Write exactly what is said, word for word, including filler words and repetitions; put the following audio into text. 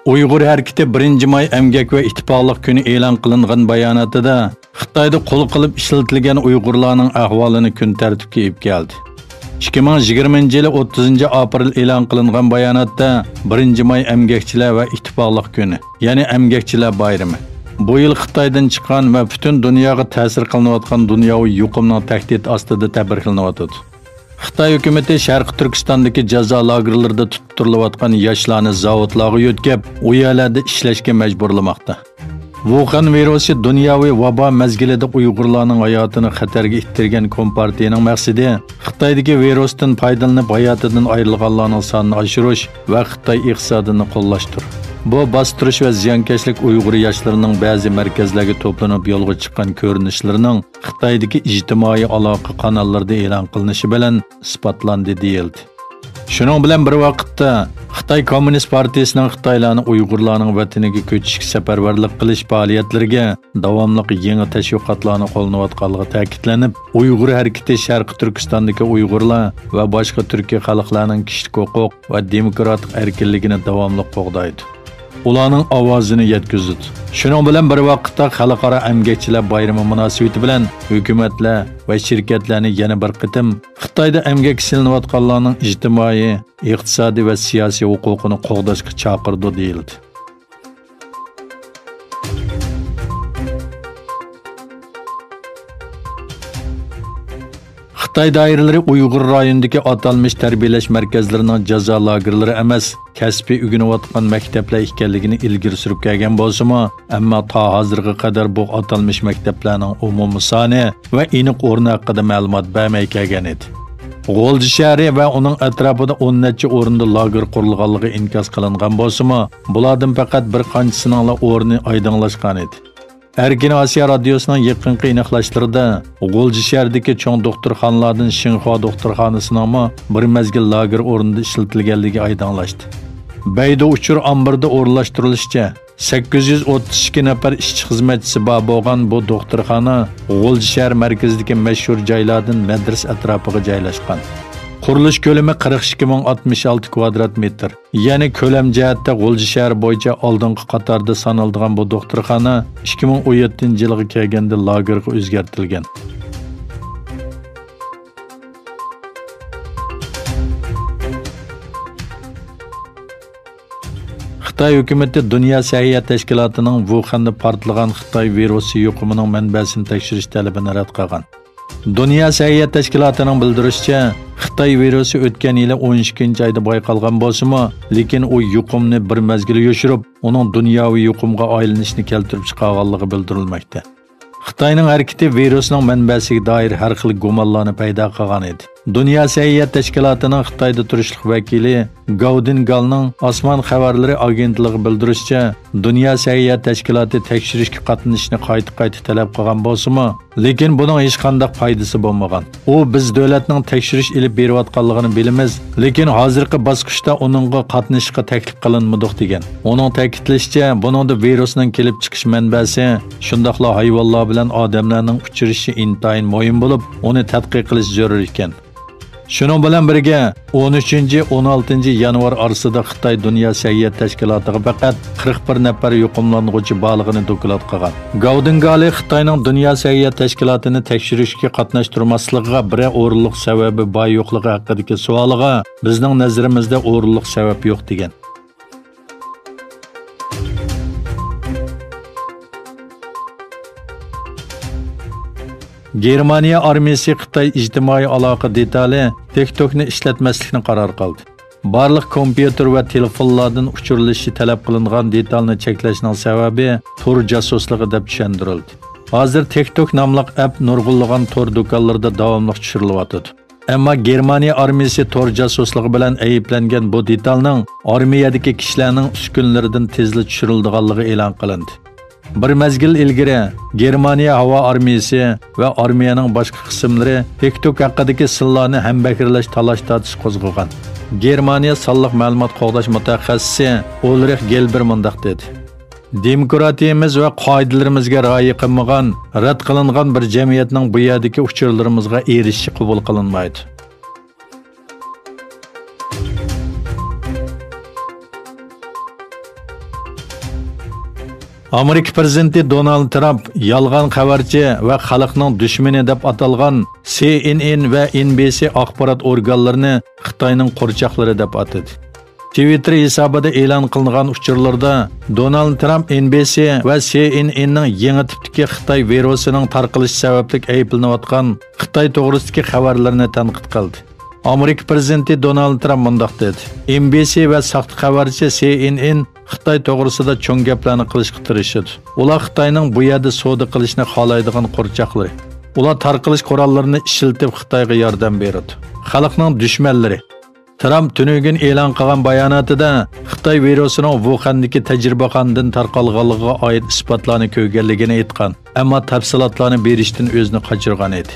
ئۇيغۇر ھەرىكىتى بىرىنچى ماي ئەمگەك ۋە ئىتتىپاقلىق كۈنى ئېلان قىلىنغان باياناتىدا خىتايدا قول قىلىپ ئىشلىتىلگەن ئۇيغۇرلارنىڭ ئەھۋالىنى كۈن تەرتىپكە ئېلىپ كەلدى. ئىككى مىڭ يىگىرمىنچى يىلى ئوتتۇزىنچى ئاپرېل ئېلان قىلىنغان باياناتتا بىرىنچى ماي ئەمگەكچىلەر ۋە ئىتتىپاقلىق كۈنى، يەنى ئەمگەكچىلەر بايرىمى، بۇ يىل خىتايدىن چىققان ۋە پۈتۈن دۇنياغا تەسىر قىلىنىۋاتقان دۇنياۋى يۇقۇمنىڭ تەھدىتى ئاستىدا تەبرىكلىنىۋاتىدۇ. خىتاي ھۆكۈمىتى شەرقىي تۈركىستاندىكى جازا لاگېرلىرىدا تۇتۇپ تۇرۇلۇۋاتقان ياشلارنى زاۋۇتلارغا يۆتكەپ، ئۇ يەرلەردە ئىشلەشكە مەجبۇرلىماقتا. ۋۇخەن ۋىرۇسى دۇنياۋى ۋابا مەزگىلىدە ئۇيغۇرلارنىڭ ھاياتىنى خەتەرگە ئىتتەرگەن كومپارتىيىنىڭ مەقسىتى خىتايدىكى ۋىرۇستىن پايدىلىنىپ ھاياتىدىن ئايرىلغانلارنىڭ سانىنى ئاشۇرۇش ۋە خىتاي ئىقتىسادىنى قوللاشتۇر. بۇ باستۇرۇش ۋە زىيانكەشلىك ئۇيغۇر ياشلىرىنىڭ بەزى مەركەزلەرگە توپلىنىپ يولغا چىققان كۆرۈنۈشلىرىنىڭ خىتايدىكى ئىجتىمائىي ئالاقە قاناللىرىدا ئېلان قىلىنىشى بىلەن ئىسپاتلاندى، دېيىلدى. شۇنىڭ بىلەن بىر ۋاقىتتا، خىتاي كوممۇنىست پارتىيىسىنىڭ خىتايلارنى ئۇيغۇرلارنىڭ ۋەتىنىگە كۆچۈشكە سەپەرۋەرلىك قىلىش پائالىيەتلىرىگە داۋاملىق يېڭى تەشۋىقاتلارنى قوللىنىۋاتقانلىقى تەكىتلىنىپ، ئۇيغۇر ھەرىكىتى شەرقىي تۈركىستاندىكى ئۇيغۇرلار ۋە باشقا تۈركىي خەلقلەرنىڭ كىشىلىك ھوقۇق ۋە دېموكراتىق ئەركىنلىكىنى داۋاملىق قوغدايدۇ. ئۇلارنىڭ ئاۋازىنى يەتكۈزىدۇ. شۇنىڭ بىلەن بىر ۋاقىتتا، خەلقئارا ئەمگەكچىلەر بايرىمى مۇناسىۋىتى بىلەن ھۆكۈمەتلەر ۋە شىركەتلەرنى يەنە بىر قېتىم خىتايدا ئەمگەككە سېلىنىۋاتقانلارنىڭ ئىجتىمائىي، ئىقتىسادىي ۋە سىياسىي ھوقۇقىنى قوغداشقا چاقىرىدۇ، دېيىلدى. خىتاي دائىرىلىرى ئۇيغۇر رايونىدىكى ئاتالمىش تەربىيەلەش مەركەزلىرىنىڭ جازا لاگېرلىرى ئەمەس، كەسپىي ئۆگىنىۋاتقان مەكتەپلەر ئىكەنلىكىنى ئىلگىرى سۈرۈپ كەلگەن بولسىمۇ، ئەمما تا ھازىرغا قەدەر بۇ ئاتالمىش مەكتەپلەرنىڭ ئومۇمىي سانى ۋە ئېنىق ئورنى ھەققىدە مەلۇمات بەرمەي كەلگەن ئىدى. غۇلجا شەھىرى ۋە ئۇنىڭ ئەتراپىدا ئون نەچچە ئورۇندا لاگېر قۇرۇلغانلىقى ئىنكاس قىلىنغان بولسىمۇ، بۇلاردىن پەقەت بىر قانچىسىنىڭلا ئورنى ئايدىڭلاشقان ئىدى. ئەركىن ئاسىيا رادىيوسىنىڭ يېقىنقى ئېنىقلاشلىرىدا، غۇلجا شەھىرىدىكى چوڭ دوختۇرخانىلاردىن شىنخۇا دوختۇرخانىسىنىڭمۇ بىر مەزگىل لاگېر ئورنىدا ئىشلىتىلگەنلىكى ئايدىڭلاشتى. بەيدۇ ئۇچۇر ئامبىرىدا ئورۇنلاشتۇرۇلۇشىچە، سەككىز يۈز ئوتتۇز ئىككى نەپەر ئىشچى-خىزمەتچىسى بار بولغان بۇ دوختۇرخانا غۇلجا شەھەر مەركىزىدىكى مەشھۇر جايلاردىن مەدرىسە ئەتراپىغا جايلاشقان. قۇرۇلۇش كۆلىمى قىرىق ئىككى مىڭ ئاتمىش ئالتە كۋادرات مېتىر. يەنى كۆلەم جەھەتتە غۇلجا شەھىرى بويىچە ئالدىنقى قاتاردا سانىلىدىغان بۇ دوختۇرخانا ئىككى مىڭ ئون يەتتىنچى يىلغا كەلگەندە لاگېرغا ئۆزگەرتىلگەن. خىتاي ھۆكۈمىتى دۇنيا سەھىيە تەشكىلاتىنىڭ ۋۇخەندە پارتلىغان خىتاي ۋىرۇسى يۇقۇمىنىڭ مەنبەسىنى تەكشۈرۈش تەلىپىنى رەت قىلغان. دۇنيا سەھىيە تەشكىلاتىنىڭ بىلدۈرۈشىچە، خىتاي ۋىرۇسى ئۆتكەن يىلى ئون ئىككىنچى ئايدا بايقالغان بولسىمۇ، لېكىن ئۇ يۇقۇمنى بىر مەزگىل يوشۇرۇپ، ئۇنىڭ دۇنياۋى يۇقۇمغا ئايلىنىشىنى كەلتۈرۈپ چىقارغانلىقى بىلدۈرۈلمەكتە. خىتاينىڭ ھەرىكىتى ۋىرۇسنىڭ مەنبەسىگە دائىر ھەر خىل گۇمانلارنى پەيدا قىلغان ئىدى. دۇنيا سەھىيە تەشكىلاتىنىڭ خىتايدا تۇرۇشلۇق ۋەكىلى گاۋدىن گالنىڭ ئاسمان خەۋەرلىرى ئاگېنتلىقىغا بىلدۈرۈشىچە، دۇنيا سەھىيە تەشكىلاتى تەكشۈرۈشكە قاتنىشىشنى قايتا-قايتا تەلەپ قىلغان بولسىمۇ، لېكىن بۇنىڭ ھېچقانداق پايدىسى بولمىغان. ئۇ، بىز دۆلەتنىڭ تەكشۈرۈش ئېلىپ بېرىۋاتقانلىقىنى بىلىمىز، لېكىن ھازىرقى باسقۇچتا ئۇنىڭغا قاتنىشىشقا تەكلىپ قىلىنمىدۇق، دېگەن. ئۇنىڭ تەكىتلىشىچە، بۇنىڭدا ۋىرۇسنىڭ كېلىپ چىقىش مەنبەسى، شۇنداقلا ھايۋانلار بىلەن ئادەملەرنىڭ ئۇچرىشىشى ئىنتايىن مۇھىم بولۇپ، ئۇنى تەتقىق قىلىش زۆرۈر ئىكەن. شۇنىڭ بىلەن بىرگە، ئون ئۈچىنچى، ئون ئالتىنچى يانۋار ئارىسىدا خىتاي دۇنيا سەھىيە تەشكىلاتىغا پەقەت قىرىق بىر نەپەر يۇقۇملانغۇچى بارلىقىنى دوكلات قىلغان. گاۋدىنگالى خىتاينىڭ دۇنيا سەھىيە تەشكىلاتىنى تەكشۈرۈشكە قاتناشتۇرماسلىقىغا بىرەر ئورۇنلۇق سەۋەبى بار يوقلۇقى ھەققىدىكى سوئالىغا، بىزنىڭ نەزىرىمىزدە ئورۇنلۇق سەۋەب يوق، دېگەن. گېرمانىيە ئارمىيىسى خىتاي ئىجتىمائىي ئالاقە دېتالى تىكتوكنى ئىشلەتمەسلىكنى قارار قىلدى. بارلىق كومپيۇتېر ۋە تېلېفونلاردىن ئۇچۇرلىشىشى تەلەپ قىلىنغان دېتالنى چەكلەشنىڭ سەۋەبى تور جاسۇسلۇقى دەپ چۈشەندۈرۈلدى. ھازىر تىكتوك ناملىق ئەپ نۇرغۇنلىغان تور دۇكانلىرىدا داۋاملىق چۈشۈرۈلۈۋاتىدۇ. ئەمما گېرمانىيە ئارمىيىسى تور جاسۇسلۇقى بىلەن ئەيىبلەنگەن بۇ دېتالنىڭ ئارمىيەدىكى كىشىلەرنىڭ ئۈسكۈنىلىرىدىن تېزلا چۈشۈرۈلىدىغانلىقى ئېلان قىلىندى. بىر مەزگىل ئىلگىرى، گېرمانىيە ھاۋا ئارمىيىسى ۋە ئارمىيەنىڭ باشقا قىسىملىرى تىكتوك ھەققىدىكى سىرلارنى ھەمبەھىرلەش تالاش-تارتىش قوزغىغان. گېرمانىيە سانلىق مەلۇمات قوغداش مۇتەخەسسىسى ئۇلرىخ گېلبېر مۇنداق دېدى. دېموكراتىيىمىز ۋە قائىدىلىرىمىزگە رىئايە قىلمىغان، رەت قىلىنغان بىر جەمئىيەتنىڭ بۇ يەردىكى ئۇچۇرلىرىمىزغا ئېرىشىشى قوبۇل قىلىنمايدۇ. ئامېرىكا پىرېزىدېنتى دونالد ترامپ يالغان خەۋەرچى ۋە خەلقنىڭ دۈشمىنى دەپ ئاتالغان سى ئېن ئېن ۋە ئېن بى سى ئاخبارات ئورگانلىرىنى خىتاينىڭ قورچاقلىرى دەپ ئاتىدى. تىۋىتتېر ھېسابىدا ئېلان قىلىنغان ئۇچۇرلىرىدا دونالد ترامپ ئېن بى سى ۋە سى ئېن ئېننىڭ يېڭى تىپتىكى خىتاي ۋىرۇسىنىڭ تارقىلىشى سەۋەبلىك ئەيىبلىنىۋاتقان خىتاي توغرىسىدىكى خەۋەرلىرىنى تەنقىد قىلدى. ئامېرىكا پىرېزىدېنتى دونالد ترامپ مۇنداق دېدى: ئېن بى سى ۋە ساختا خەۋەرچى سى ئېن ئېن خىتاي توغرىسىدا چوڭ گەپلەرنى قىلىشقا تىرىشىدۇ. ئۇلار خىتاينىڭ بۇ يەردە سودا قىلىشنى خالايدىغان قورچاقلىرى. ئۇلار تارقىلىش قوراللىرىنى ئىشلىتىپ خىتايغا ياردەم بېرىدۇ. خەلقنىڭ دۈشمەنلىرى. ترامپ تۈنۈگۈن ئېلان قىلغان باياناتىدا خىتاي ۋىرۇسىنىڭ ۋۇخەندىكى تەجرىبىخانىدىن تارقالغانلىقىغا ئائىت ئىسپاتلارنى كۆرگەنلىكىنى ئېيتقان، ئەمما تەپسىلاتلارنى بېرىشتىن ئۆزىنى قاچۇرغان ئىدى.